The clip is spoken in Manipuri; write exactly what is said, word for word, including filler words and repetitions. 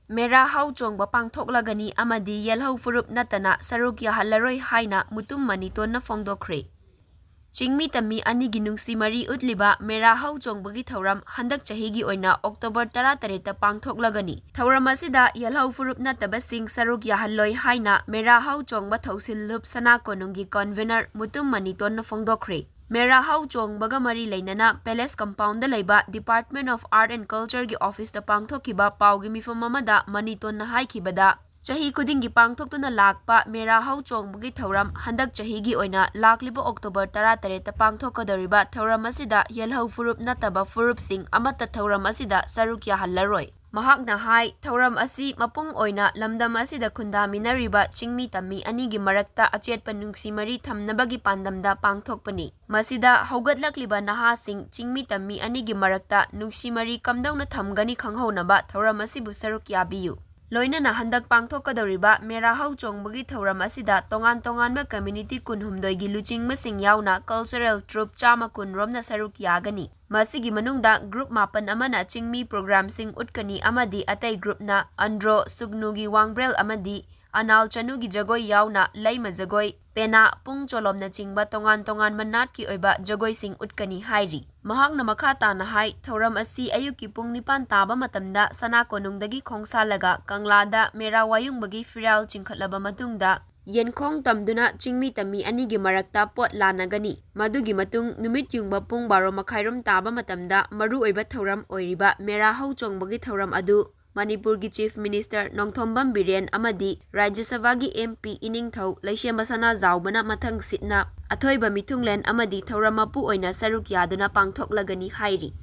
ꯃꯦꯔꯥ ꯍꯥꯎ ꯆꯣꯡꯕ ꯄꯥꯡꯊꯣꯛꯂꯒꯅꯤ ꯑꯃꯗꯤ ꯌꯦꯜꯍꯧ ꯐꯨꯔꯨꯞ ꯅꯠꯇꯅ ꯁꯔꯨꯛ ꯌꯥꯍꯜꯂꯔꯣꯏ ꯍꯥꯏꯅ ꯃꯨꯇꯨꯝ ꯃꯅꯤꯇꯣꯟꯅ ꯐꯣꯡꯗꯣꯛꯈ꯭ꯔꯦ꯫ ꯆꯤꯡꯃꯤ ꯇꯝꯃꯤ ꯑꯅꯤꯒꯤ ꯅꯨꯡꯁꯤ ꯃꯔꯤ ꯎꯠꯂꯤꯕ ꯃꯦꯔꯥ ꯍꯥꯎ ꯆꯣꯡꯕꯒꯤ ꯊꯧꯔꯝ ꯍꯟꯗꯛ ꯆꯍꯤꯒꯤ ꯑꯣꯏꯅ October ꯇꯔꯥꯇꯔꯦꯠꯇ ꯄꯥꯡꯊꯣꯛꯂꯒꯅꯤ꯫ ꯊꯧꯔꯝ ꯑꯁꯤꯗ ꯌꯦꯜꯍꯧ ꯐꯨꯔꯨꯞ ꯅꯠꯇꯕꯁꯤꯡ ꯁꯔꯨꯛ ꯌꯥꯍꯜꯂꯣꯏ ꯍꯥꯏꯅ ꯃꯦꯔꯥ ꯍꯥꯎ ꯆꯣꯡꯕ ꯊꯧꯁꯤꯜ ꯂꯨꯞ ꯁꯅꯥ ꯀꯣꯅꯨꯡꯒꯤ convener ꯃꯨꯇꯨꯝ ꯃꯅꯤꯇꯣꯟꯅ ꯐꯣꯡꯗꯣꯛꯈ꯭ꯔꯦ꯫ ꯃꯦꯔꯥ ꯍꯥꯎ ꯆꯣꯡꯕꯒ ꯃꯔꯤ ꯂꯩꯅꯅ Palace Compoundꯗ ꯂꯩꯕ Department of Art and Cultureꯒꯤ officeꯇ ꯄꯥꯡꯊꯣꯛꯈꯤꯕ ꯄꯥꯎꯒꯤ ꯃꯤꯐꯝ ꯑꯃꯗ ꯃꯅꯤꯇꯣꯟꯅ ꯍꯥꯏꯈꯤꯕꯗ, ꯆꯍꯤ ꯈꯨꯗꯤꯡꯒꯤ ꯄꯥꯡꯊꯣꯛꯇꯨꯅ ꯂꯥꯛꯄ ꯃꯦꯔꯥ ꯍꯥꯎ ꯆꯣꯡꯕꯒꯤ ꯊꯧꯔꯝ ꯍꯟꯗꯛ ꯆꯍꯤꯒꯤ ꯑꯣꯏꯅ ꯂꯥꯛꯂꯤꯕ October ꯇꯔꯥꯇꯔꯦꯠꯇ ꯄꯥꯡꯊꯣꯛꯀꯗꯧꯔꯤꯕ ꯊꯧꯔꯝ ꯑꯁꯤꯗ ꯌꯦꯜꯍꯧ ꯐꯨꯔꯨꯞ ꯅꯠꯇꯕ ꯐꯨꯔꯨꯞꯁꯤꯡ ꯑꯃꯠꯇ ꯊꯧꯔꯝ ꯑꯁꯤꯗ ꯁꯔꯨꯛ ꯌꯥꯍꯜꯂꯔꯣꯏ꯫ ꯃꯍꯥꯛꯅ ꯍꯥꯏ, ꯊꯧꯔꯝ ꯑꯁꯤ ꯃꯄꯨꯡ ꯑꯣꯏꯅ ꯂꯝꯗꯝ ꯑꯁꯤꯗ ꯈꯨꯟꯗꯥꯃꯤꯟꯅꯔꯤꯕ ꯆꯤꯡꯃꯤ ꯇꯝꯃꯤ ꯑꯅꯤꯒꯤ ꯃꯔꯛꯇ ꯑꯆꯦꯠꯄ ꯅꯨꯡꯁꯤ ꯃꯔꯤ ꯊꯝꯅꯕꯒꯤ ꯄꯥꯟꯗꯝꯗ ꯄꯥꯡꯊꯣꯛꯄꯅꯤ꯫ ꯃꯁꯤꯗ ꯍꯧꯒꯠꯂꯛꯂꯤꯕ ꯅꯍꯥꯁꯤꯡ ꯆꯤꯡꯃꯤ ꯇꯝꯃꯤ ꯑꯅꯤꯒꯤ ꯃꯔꯛꯇ ꯅꯨꯡꯁꯤ ꯃꯔꯤ ꯀꯝꯗꯧꯅ ꯊꯝꯒꯅꯤ ꯈꯪꯍꯧꯅꯕ ꯊꯧꯔꯝ ꯑꯁꯤꯕꯨ ꯁꯔꯨꯛ ꯌꯥꯕꯤꯌꯨ꯫ ꯂꯣꯏꯅꯅ ꯍꯟꯗꯛ ꯄꯥꯡꯊꯣꯛꯀꯗꯧꯔꯤꯕ ꯃꯦꯔꯥ ꯍꯥꯎ ꯆꯣꯡꯕꯒꯤ ꯊꯧꯔꯝ ꯑꯁꯤꯗ ꯇꯣꯉꯥꯟ ꯇꯣꯉꯥꯟꯕ community ꯀꯨꯟꯍꯨꯝꯗꯣꯏꯒꯤ ꯂꯨꯆꯤꯡꯕꯁꯤꯡ ꯌꯥꯎꯅ cultural troupe ꯆꯥꯝꯃ ꯀꯨꯟ ꯔꯣꯝꯅ ꯁꯔꯨꯛ ꯌꯥꯒꯅꯤ꯫ ꯃꯁꯤꯒꯤ ꯃꯅꯨꯡꯗ group ꯃꯥꯄꯟ ꯑꯃꯅ ꯆꯤꯡꯃꯤ programꯁꯤꯡ ꯎꯠꯀꯅꯤ ꯑꯃꯗꯤ ꯑꯇꯩ groupꯅ ꯑꯟꯗ꯭ꯔꯣ ꯁꯨꯒꯅꯨꯒꯤ ꯋꯥꯡꯕ꯭ꯔꯦꯜ ꯑꯃꯗꯤ ꯑꯅꯥꯜ ꯆꯅꯨꯒꯤ ꯖꯒꯣꯏ ꯌꯥꯎꯅ ꯂꯩꯃ ꯖꯒꯣꯏ, ꯄꯦꯅꯥ, ꯄꯨꯡ ꯆꯣꯂꯣꯝꯅꯆꯤꯡꯕ ꯇꯣꯉꯥꯟ ꯇꯣꯉꯥꯟꯕ ꯅꯥꯠꯀꯤ ꯑꯣꯏꯕ ꯖꯒꯣꯏꯁꯤꯡ ꯎꯠꯀꯅꯤ ꯍꯥꯏꯔꯤ꯫ ꯃꯍꯥꯛꯅ ꯃꯈꯥ ꯇꯥꯅ ꯍꯥꯏ, ꯊꯧꯔꯝ ꯑꯁꯤ ꯑꯌꯨꯛꯀꯤ ꯄꯨꯡ ꯅꯤꯄꯥꯟ ꯇꯥꯕ ꯃꯇꯝꯗ ꯁꯅꯥ ꯀꯣꯅꯨꯡꯗꯒꯤ ꯈꯣꯡꯁꯥꯜꯂꯒ ꯀꯪꯂꯥꯗ ꯃꯦꯔꯥ ꯋꯥꯌꯨꯡꯕꯒꯤ ꯐꯤꯔꯥꯜ ꯆꯤꯡꯈꯠꯂꯕ ꯃꯇꯨꯡꯗ ꯌꯦꯟꯈꯣꯡ ꯇꯝꯗꯨꯅ ꯆꯤꯡꯃꯤ ꯇꯝꯃꯤ ꯑꯅꯤꯒꯤ ꯃꯔꯛꯇ ꯄꯣꯠ ꯂꯥꯟꯅꯒꯅꯤ꯫ ꯃꯗꯨꯒꯤ ꯃꯇꯨꯡ ꯅꯨꯃꯤꯠ ꯌꯨꯡꯕ ꯄꯨꯡ ꯕꯥꯔꯣ ꯃꯈꯥꯏꯔꯣꯝ ꯇꯥꯕ ꯃꯇꯝꯗ ꯃꯔꯨꯑꯣꯏꯕ ꯊꯧꯔꯝ ꯑꯣꯏꯔꯤꯕ ꯃꯦꯔꯥ ꯍꯧ ꯆꯣꯡꯕꯒꯤ ꯊꯧꯔꯝ ꯑꯗꯨ ꯃꯅꯤꯄꯨꯔꯒꯤ Chief Minister ꯅꯣꯡꯊꯣꯝꯕꯝ ꯕꯤꯔꯦꯟ ꯑꯃꯗꯤ ꯔꯥꯖ꯭ꯌ ꯁꯚꯥꯒꯤ MP ꯏꯅꯤꯡꯊꯧ ꯂꯩꯁꯦꯝꯕ ꯁꯅꯥꯖꯥꯎꯕꯅ ꯃꯊꯪ ꯁꯤꯠꯅ ꯑꯊꯣꯏꯕ ꯃꯤꯊꯨꯡꯂꯦꯟ ꯑꯃꯗꯤ ꯊꯧꯔꯝ ꯃꯄꯨ ꯑꯣꯏꯅ ꯁꯔꯨꯛ ꯌꯥꯗꯨꯅ ꯄꯥꯡꯊꯣꯛꯂꯒꯅꯤ ꯍꯥꯏꯔꯤ꯫